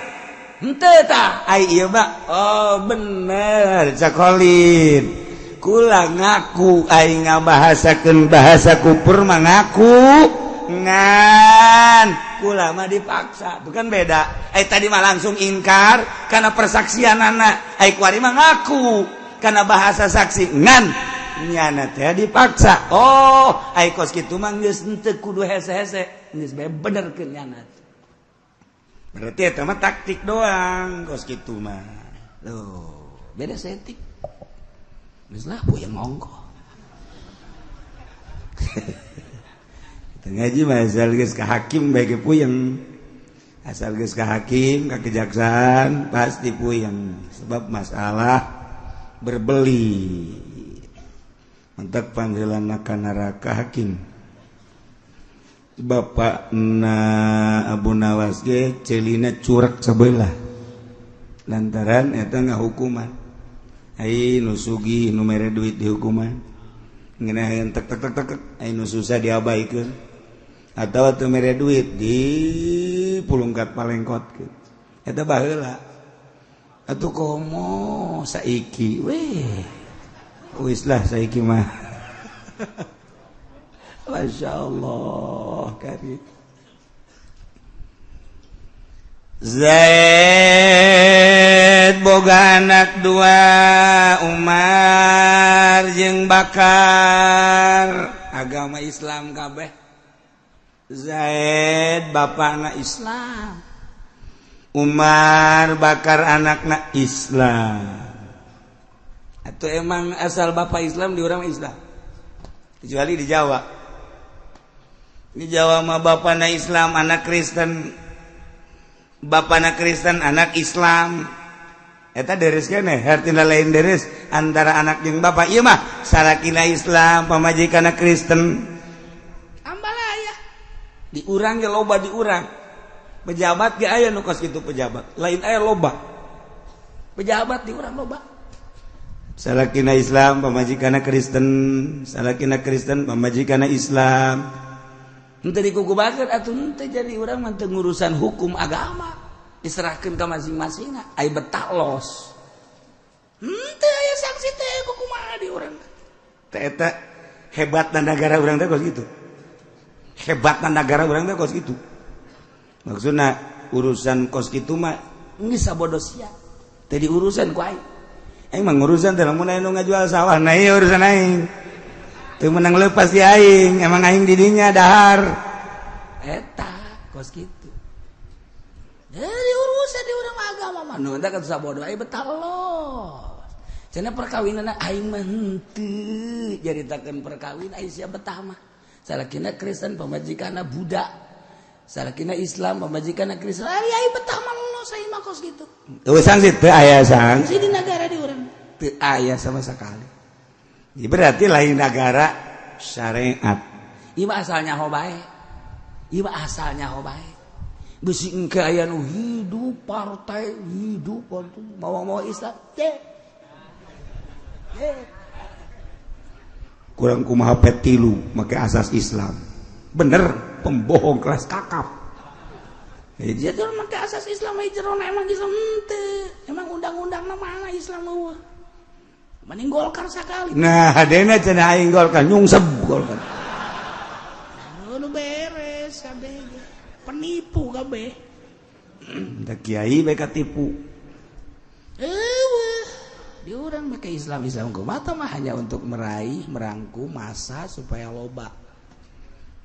Speaker 1: Henteu tah ai ieu mah oh bener cakolin kula ngaku aing ngabahasakeun bahasa kupur mah ngaku ngan kula mah dipaksa bukan beda ai tadi mah langsung ingkar karena persaksian anak ai kuari mah ngaku karena bahasa saksi ngan nyana teh dipaksa oh ai kos kitu mah geus henteu kudu hese-hese geus bae benerkeun nyana. Berarti eta mah taktik doang kos kitu mah. Loh, beda setik. Geus lah puyeng ongkoh. Kita ngaji mah asal geus ka hakim bae ge puyeng. Asal geus ka hakim, ka kejaksaan pasti puyeng sebab masalah berbeli. Mentak panggilan ka neraka hakim. Bapak na Abu Nawas ge celina curak sebelah lantaran eta ngahukuman ai nu sugih nu mere duit dihukuman ngeunah tek tek tek tek ai nu susah diabaikeun atawa teu mere duit di pulungkat palengkotkeun eta baheula atuh komo saiki weh wis lah saiki mah. Masya Allah karim. Zaid boga anak dua, Umar jeung Bakar, agama Islam kabeh. Zaid bapakna Islam, Umar Bakar anakna Islam. Atau emang asal bapak Islam di urang Islam, kecuali di Jawa. Di Jawa mah bapakna Islam anak Kristen, bapakna Kristen anak Islam. Eta deres keneh, hartina lain deres antara anak jeung bapak. Ieu mah salakina Islam pamajikanna Kristen. Ambalaya. Di urang ge loba di urang. Pejabat ge aya nu kos kitu pejabat, lain aya loba. Pejabat di urang loba. Salakina Islam pamajikanna Kristen, salakina Kristen pamajikanna Islam. Henteu dikukubakeun atuh henteu jadi urang mah teu ngurusan hukum agama diserahkeun ka masing-masingna ai betah los henteu aya sanksi teh kumaha di urang teh eta hebatna nagara urang teh kos kitu, hebatna nagara urang teh kos kitu. Maksudna urusan kos kitu mah geus sabodo sia teh diurusan ku aing. Aing mah ngurusan teh lamun aya nu ngajual sawah nah ieu urusan aing. Teu menang lepas di aing, emang aing didinya dahar. Eta kos kitu. Dari urusan di urang agama mah nu kan sabodo aing betah los. Cenah perkawinanna aing mah henteu jaritakeun perkawin aing sia betah mah. Salakina Kristen pamajikanna Buddha. Salakina Islam pamajikanna Kristen. Ari aing betah mah los aing mah kos kitu. Teu sanksi teu aya sanksi di nagara di urang. Teu aya sama sekali. Berarti lain negara syariat. Ieu mah asalnya ho bae. Ieu mah asalnya ho bae. Beusi engke aya nu hidup partai, hidup partai mawa-mawa Islam teh. Kurang kumaha petilu make asas Islam. Bener pembohong kelas kakap. Dia tuh make asas Islam jerona emang Islam henteu. Emang undang-undangna mana Islam eueuh. Mending Golkar sekali. Nah, hadena cenah aing Golkar nyungsep Golkar.
Speaker 3: Nu beres kabeh. Penipu kabeh.
Speaker 1: Da kiai bae katipu.
Speaker 3: Eueuh. Di urang make Islam Islam kumaha mah hanya untuk meraih, merangkum masa supaya loba.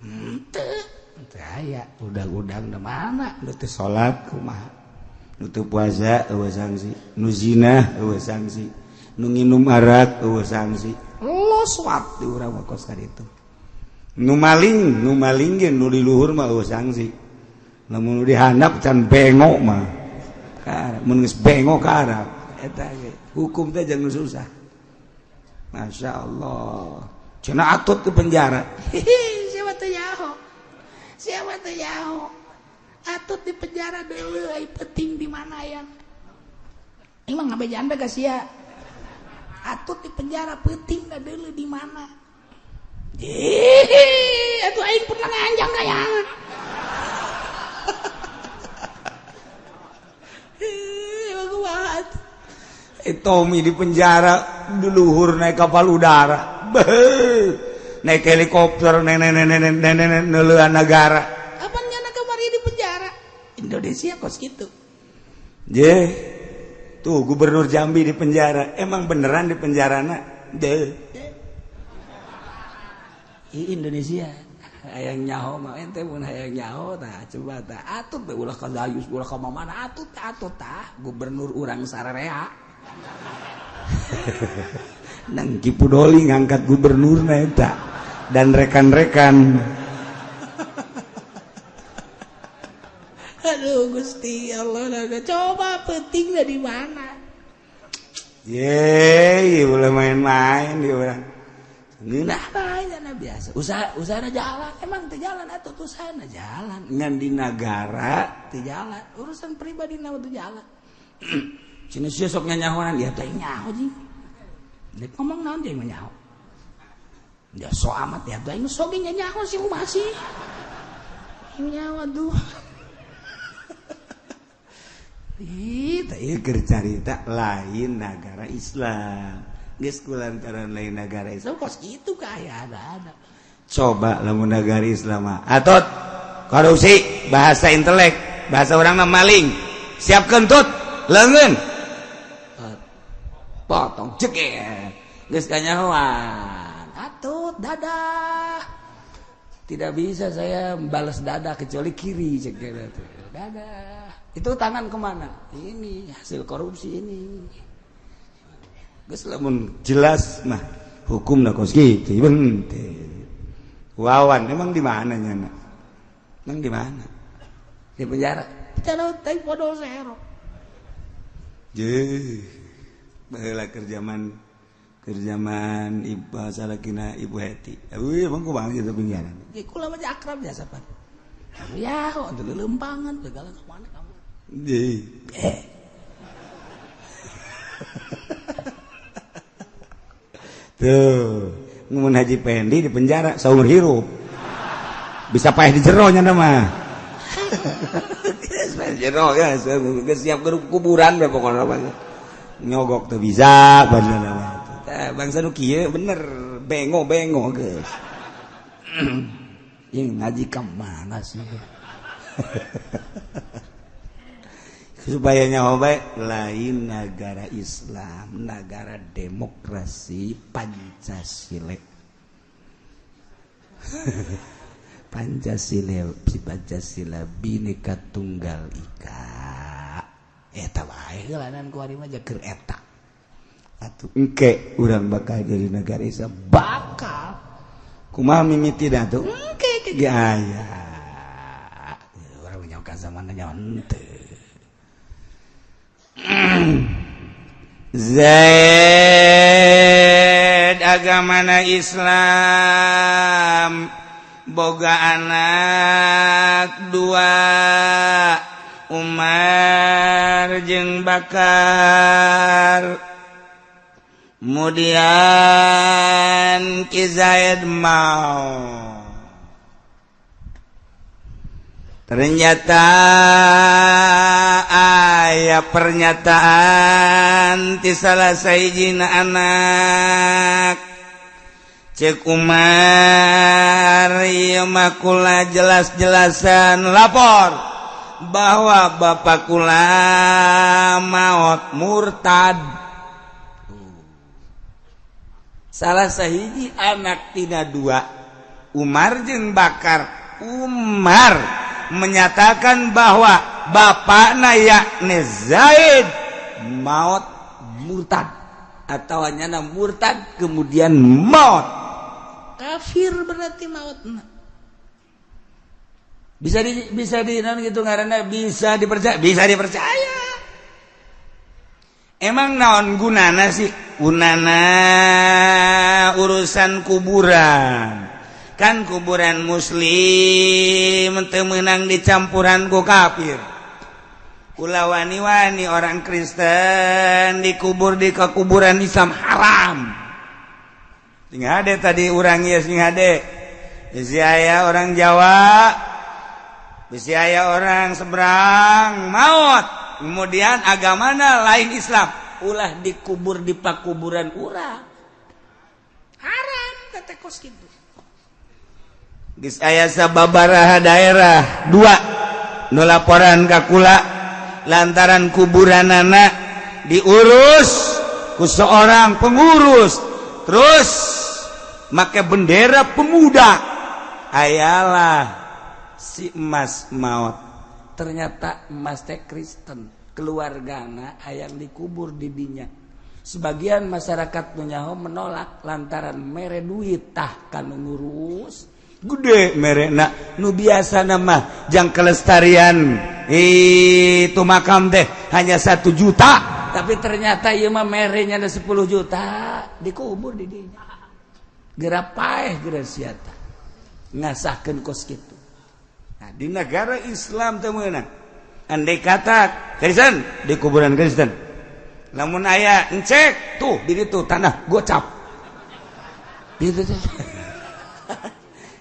Speaker 3: Henteu, teu aya udang-udang di mana
Speaker 1: nu teu salat kumaha. Nu teu puasa eueuh sanksi, nu zina eueuh sanksi. Nu nginum arak eueuh sanksi. Loswat di urang mah kos ka ditu. Nu maling ge nu di luhur mah eueuh sanksi. Lamun nu di handap can bengok mah. Ka mun geus bengok ka arab eta ge hukum teh jangan susah. Masya Allah. Cenah atut ke penjara.
Speaker 3: Siapa teu nyaho? Siapa teu nyaho? Atut di penjara deuleu ai penting di mana yang. Emang ngabejaan bae ka sia. Atut di penjara penting dah deuleu di mana. Atuh aing pernah nganjang kaya.
Speaker 1: Tommy di penjara duluhur naik kapal udara. Beuh, naik helikopter nenek-nenek neuleuan negara.
Speaker 3: Kapan nyana kamari di penjara? Indonesia kos kitu.
Speaker 1: Je. Tuh gubernur Jambi di penjara. Emang beneran di penjarana? Deh.
Speaker 3: Indonesia hayang nyaho mah ente mun hayang nyaho tah coba tah atut we ulah ka Dayus ulah ka mana atut atut tah gubernur urang sararea.
Speaker 1: Nang Ki Pudoli ngangkat gubernurna eta dan rekan-rekan.
Speaker 3: Aduh Gusti Allah, coba pentingnya di mana?
Speaker 1: Ye, boleh main-main di orang.
Speaker 3: Ngeunah bae nya biasa. Usaha usahana jalan, emang teu jalan atuh usahana jalan.
Speaker 1: Ngan di nagara
Speaker 3: teu jalan, urusan pribadi na teu jalan.
Speaker 1: Cina sia sok nyanyahoan
Speaker 3: dia teh nyaho jeung. Dek ngomong naon jeung nyaho. Dia so amat ya teh sok ge nyaho sih kumaha sih. Nyaho aduh.
Speaker 1: Ih, teh keur carita lain nagara Islam. Geus kulantaran lain nagara Islam
Speaker 3: kos kitu kaya ada.
Speaker 1: Coba lamun nagara Islam mah. Atot korupsi bahasa intelek, bahasa urang mah maling. Siap kentut, leungeun. Potong jeger. Geus kanyahoan.
Speaker 3: Atut dadah. Tidak bisa saya balas dadah kecuali kiri ceker. Dadah. Itu tangan kemana? Ini hasil korupsi ini.
Speaker 1: Geus lamun jelas mah hukumna kos kitu henteu. Wawan emang di mana nyana? Emang di mana?
Speaker 3: Di penjara. Penjara teh podo sero.
Speaker 1: Jeuh. Baheula keur zaman ibu salakina Ibu Heti. Euy emang kumaha kitu penjara?
Speaker 3: Ge kula mah akrab biasa pan. Ya, kok lelempangan segala ka mana kamu.
Speaker 1: Jeuh. Tuh, mun Haji Pendi di penjara saumur hirup. Bisa paeh di jero nya mah. Geus paeh jero ya, geus siap kuburan we pokona mah. Nyogok teu bisa bangsa mah. Tah bangsa nu kieu bener bengo-bengo geus.
Speaker 3: Yang ngaji ka mana sih?
Speaker 1: Supaya nyaho bae lain negara Islam, negara demokrasi Pancasila.
Speaker 3: Pancasila, Pancasila Bhinneka Tunggal Ika. Eta bae heulanan ku ari mah keur eta.
Speaker 1: Atuh engke urang bakal jadi negara Islam
Speaker 3: bakal.
Speaker 1: Kumaha mimiti da tuh?
Speaker 3: Engke
Speaker 1: ge aya.
Speaker 3: Urang nyaho ka zamanna nyaho henteu.
Speaker 1: Zaid agamana Islam boga anak dua Umar jeung Bakar kemudian Ki Zaid mau ternyata aya pernyataan ti salah sahijina anak cek Umar ieu mah kula jelas-jelasan lapor bahwa bapak kula maot murtad. Salah sahiji anak tina dua Umar jeung Bakar, Umar menyatakan bahwa bapakna yakni Zaid maut murtad atau nyana murtad kemudian maut
Speaker 3: kafir berarti mautna
Speaker 1: bisa di naon gitu ngaranna bisa dipercaya, bisa dipercaya. Emang naon gunana sih? Gunana urusan kuburan. Kan kuburan muslim teu meunang dicampuran ku kafir. Ulah wani-wani orang Kristen dikubur di kekuburan Islam haram. Sing hade tadi urang ieu sing hade. Bisi aya orang Jawa, bisi aya orang seberang maut. Kemudian agamana lain Islam. Ulah dikubur di pakuburan urang.
Speaker 3: Haram teh kos kitu.
Speaker 2: Geus aya sababaraha daerah dua nu laporan ka kula lantaran kuburanana diurus ku seorang pengurus terus make bendera pemuda, ayalah si emas maut.
Speaker 1: Ternyata emas teh Kristen, keluargana hayang dikubur di dinya. Sebagian masyarakat nyaho menolak lantaran mere duit tah kanu ngurus
Speaker 2: gede merena nu biasa nama jang kelestarian itu makam teh hanya 1 juta,
Speaker 1: tapi ternyata ieu mah merenya ada 10 juta dikubur di dinya. Geura paeh geura sia tah ngasahkeun kos kitu.
Speaker 2: Nah, di negara Islam teh meunang andai kata Kristen di kuburan Kristen, lamun aya encek tuh di ditu tanah gocap di ditu teh.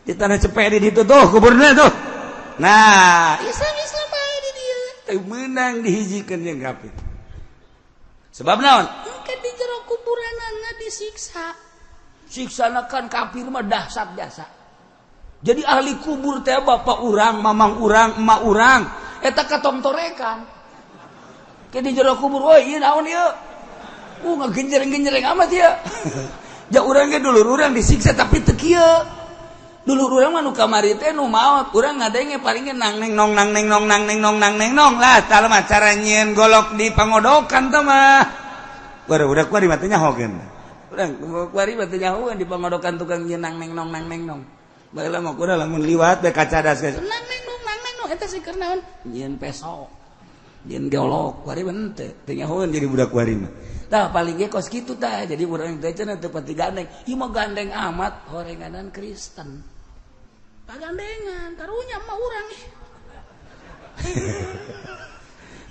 Speaker 2: Di tanah cepet di ditu tuh kuburna tuh. Nah,
Speaker 3: Islam Islam bae di dieu
Speaker 2: teu meunang dihijikeun jeung kafir. Sebab naon?
Speaker 3: Engke di jero kuburanana disiksa.
Speaker 1: Siksana kan kafir mah dahsyat jasa. Jadi ahli kubur teh bapak urang, mamang urang, emak urang eta katongtorekan. Ke di jero kubur, woi ieu naon ieu? Ngagenjereng-genjereng amat ieu. Ja urang ge dulur urang disiksa tapi teu kieu. Dulur urang mah nu kamari teh nu maot, urang ngadenge paling ge
Speaker 2: nang neng nong nang neng nong nang neng nong nang neng nong lah tah mah cara nyieun golok di pangodokan teh mah. Baru udah kuari mah teh nyahokeun.
Speaker 1: Urang kuari mah teh nyahokeun di pangodokan tukang nyieun nang neng nong nang neng nong.
Speaker 2: Baheula mah kudu lamun liwat bae kacadas geus.
Speaker 3: Nang neng nong nang neng nong eta sih keur naon?
Speaker 1: Nyieun peso. Nyieun golok kuari mah henteu, teu nyahokeun
Speaker 2: jadi budak kuari mah.
Speaker 1: Tah paling ge kos kitu tah, jadi urang teh cenah teu pati gandeng. Ieu mah gandeng amat horenganan Kristen.
Speaker 3: Pagandengan karunya mah urang.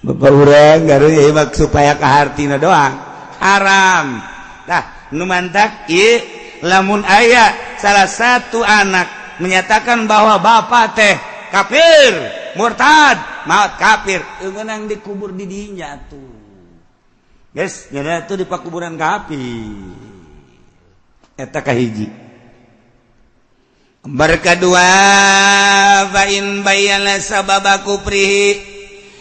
Speaker 2: Bapak urang garunya mah supaya kahartina doang. Haram. Tah nu mantak ieu lamun aya salah satu anak menyatakan bahwa bapak teh kafir, murtad, maut kafir,
Speaker 1: meunang dikubur di dinya tuh.
Speaker 2: Geus nya tuh di pakuburan kafir. Eta kahiji. Berkedua fa in bayyana sababa kufrihi,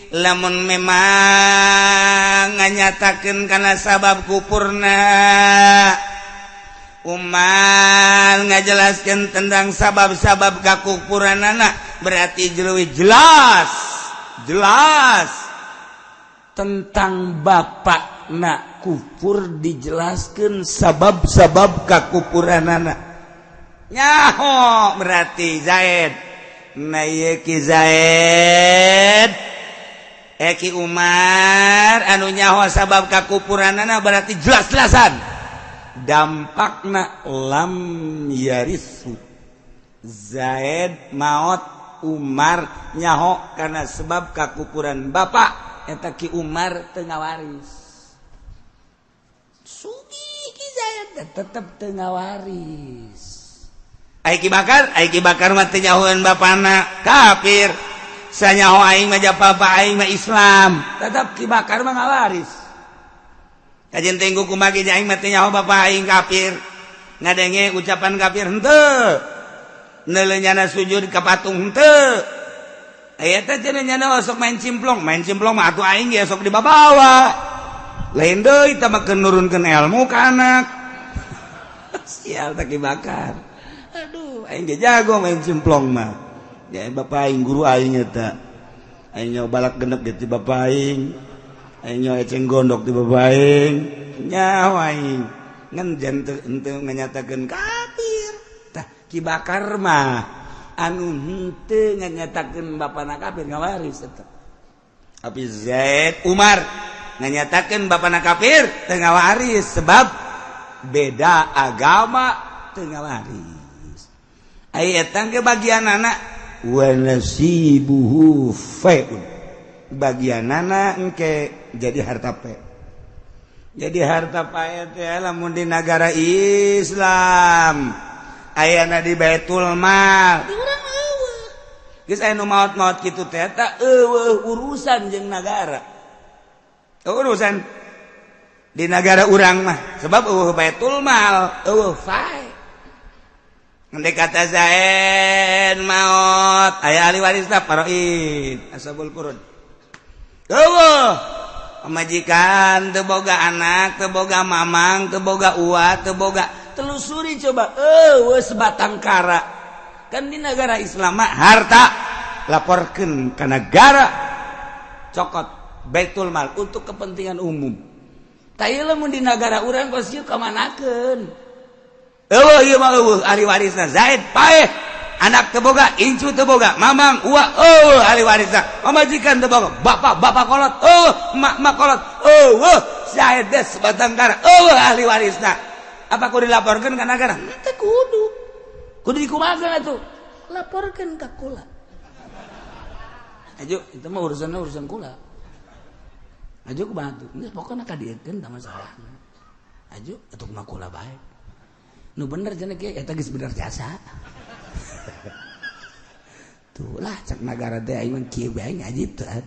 Speaker 2: lamun memang nganyatakeun kana sabab kufurna, umal ngajelaskeun tentang sabab-sabab kakufuranana, berarti leuwih jelas jelas
Speaker 1: tentang bapakna kufur dijelaskeun sabab-sabab kakufuranana.
Speaker 2: Nyaho berarti Zaid, nah ieu Ki Zaid Ki Umar anu nyaho sabab kakufuranana berarti jelas-jelasan dampakna lam yarisu. Zaid maot Umar nyaho karena sebab kakufuran bapak eta Ki Umar teu ngawaris.
Speaker 3: Sugih Ki Zaid
Speaker 1: tetep teu ngawaris.
Speaker 2: Ai Ki Bakar, ai Ki Bakar mah teu nyahoeun bapana kafir. Sanyaho aing mah japa aing mah Islam.
Speaker 1: Tetep Ki Bakar mah ngawaris.
Speaker 2: Kajen teh kumaha ge aing mah teu nyaho bapa aing kafir. Ngadenge ucapan kafir henteu. Neuleuh nyana sujud ka patung henteu. Aya teh cenah nyana sok main cimplong mah atuh aing ge sok dibabawa. Lain deui tah mah nurunkeun ilmu ka anak. Sial teh Ki Bakar. Aduh, aing ge jago main cimplong mah. Ya bapak aing guru aing eta. Aing nyaho balak genep ge ti bapak aing. Aing nyaho eceng gondok ti bapak aing. Nyaho aing. Ngan janten henteu nganyatakeun kafir. Tah Ki Bakar mah anu henteu nganyatakeun bapana kafir ngawaris eta. Tapi Zaid Umar nganyatakeun bapana kafir teu ngawaris sebab beda agama teu ngawaris. Ai eta ge bagian anak wa nasibuhu fai'un. Bagianana engke jadi harta pe. Jadi harta pae teh lamun di nagara Islam ayana di Baitul Mal.
Speaker 3: Di urang eueuh.
Speaker 2: Geus aya nu maot-maot kitu teh eta eueuh urusan jeung nagara. Urusan.
Speaker 1: Di negara urang mah sebab eueuh baitul mal, eueuh fai. Andai kata Zaid maot, aya ahli warisna faraid, ashabul furud. Eueuh pamajikan, teu boga anak, teu boga mamang, teu boga uwa, teu boga, telusuri coba eueuh sebatang kara. Kan di negara Islam mah harta laporkeun ka negara, cokot baitul mal untuk kepentingan umum. Tah ieu lamun di negara urang kos ieu kamanakeun? Eueuh ieu mah, eueuh ahli warisna. Zaid paeh, anak teu boga, incu teu boga, mamang, uwa eueuh ahli warisna, pamajikan teu boga, bapak bapak kolot eueuh, emak emak kolot eueuh, Zaid teh sebatang kara eueuh ahli warisna. Apa kudu dilaporkeun ka negara? Teu kudu. Kudu dikumahakeun atuh?
Speaker 3: Laporkeun ka kula.
Speaker 1: Ajo, itu mah urusannya urusan kula. Ajo kumaha tuh? Geus pokona kadieukeun tah masalahna. Ajo atuh kumaha kula bae. Nu bener cenah kieu eta geus bener jasa. Tuh lah cek nagara teh aing mah kieu bae ngaji teh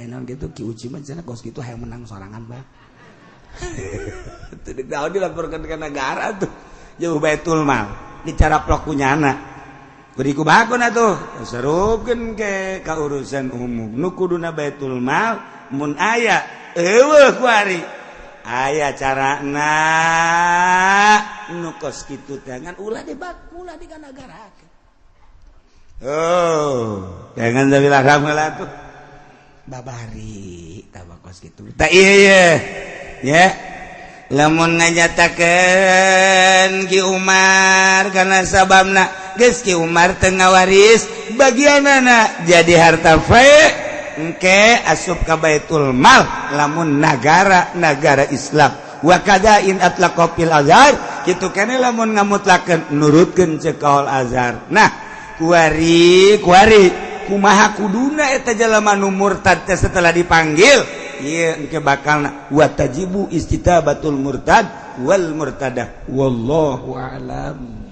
Speaker 1: naon kitu Ki Uci mah cenah kos kitu hayang menang sorangan bae. Teu daun dilaporkeun ka negara tuh. Jauh baitul mal dicaraplok ku nyana. Kudu dikumahakeun atuh? Serupkeun ke ka urusan umum. Nu kuduna baitul mal mun aya eueuh kuari. Aya carana nu kos kitu teh ngan ulah dibak ulah dikanagarakeun. Oh, jangan tapi haram heula tuh. Babari tah kos kitu. Tah ieu ye. Ya. Lamun nganyatakeun Ki Umar karena sababna geus Ki Umar teu ngawaris bagianana jadi harta fai engke asup ka baitul mal lamun nagara nagara Islam. Wa kada in atlaqa fil azhar kitu kene lamun ngamutlakeun nurutkeun ceuk kaul azhar. Nah, kuari kuari kumaha kuduna eta jalma nu murtad teh setelah dipanggil ieu engke bakalna wa tajibu istitabatul murtad wal murtadah wallahu a'lam.